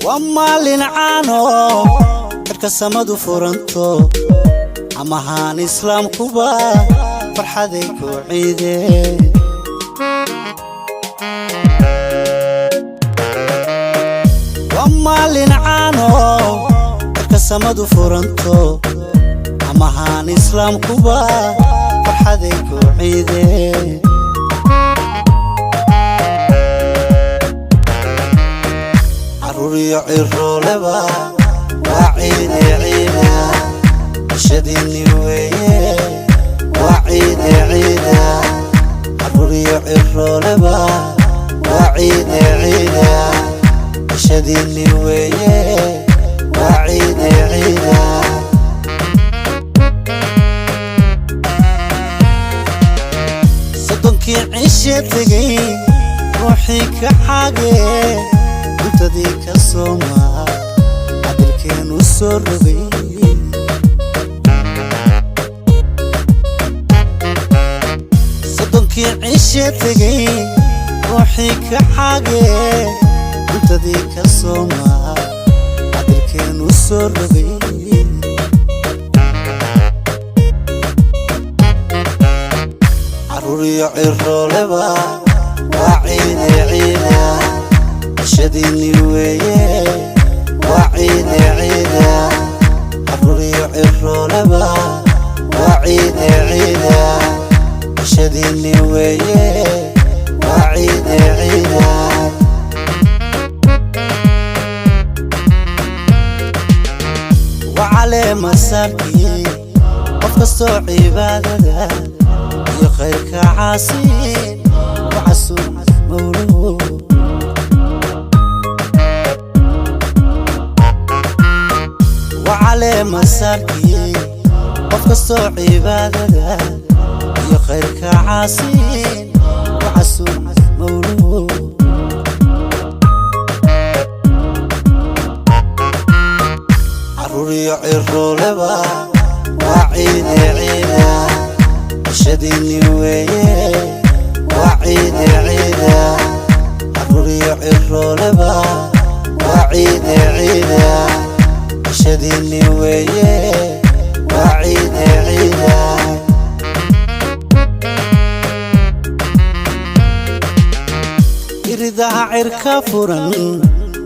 Waa maalin caano cirka samadu furanto, amahaan islaamkuba farxaday ku ciideen. Waa maalin caano cirka samadu furanto, amahaan islaamkuba farxaday ku ciideen. Caruuriyo cirooleba waa ciide ciida, cishadiinni weeye, waa ciide ciida. Caruuriyo cirooleba waa ciide ciida, cishadiinni weeye, waa ciide ciida. Soddonkii cishe tegey ruuxii ka xaagee cuntadii ka soomaa, cadilkeenu soo rogay. Soddonkii cishe tegey ruuxii ka xaagee cuntadii ka soomaa, cadilkeenu soo rogay. Caruuriyo cirooleba waa ciide ciida, cishadiinni weeye, waa ciide ciida. Caruuriyo cirooleba waa ciide ciida, cishadiinni weeye, waa ciide ciida. Wacale masaarkii qof kastoo cibaadada iyo khayrka caasiin wacasuun mawlow. Wacale masaarkii qof kastoo cibaadada iyo khayrka caasiin wacasuun mawlow. Caruuriyo cirooleba waa ciide ciida, cishadiinni weeye, waa ciide ciida. Caruuriyo cirooleba waa ciide ciida, cishadiinni weeye, waa ciide ciida. Iridaha cirka furan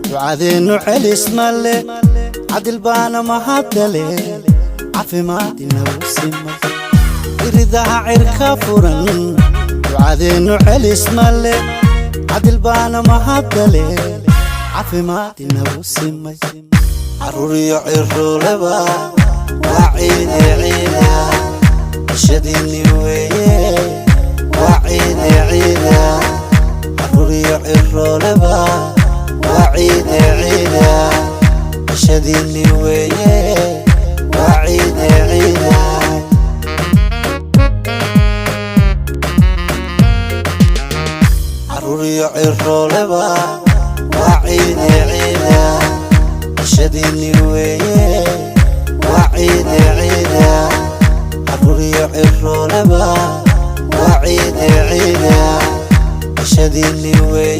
ducadeennu celis male, cadil baana mahadale, caafimaad inagu simay. Iridaha cirka furan ducadeennu celis male, cadil baana mahadale, caafimaad inagu simay. Caruuriyo cirooleba waa ciide ciida, cishadiinni weeye, waa ciide ciida. Caruuriyo cirooleba waa ciide ciida, cishadiinni weeye, waa ciide ciida. Caruuriyo cirooleba waa ciide ciida, cishadiinni weeye, waa ciide ciida. Caruuriyo cirooleba waa ciide ciida, cishadiinni weeye.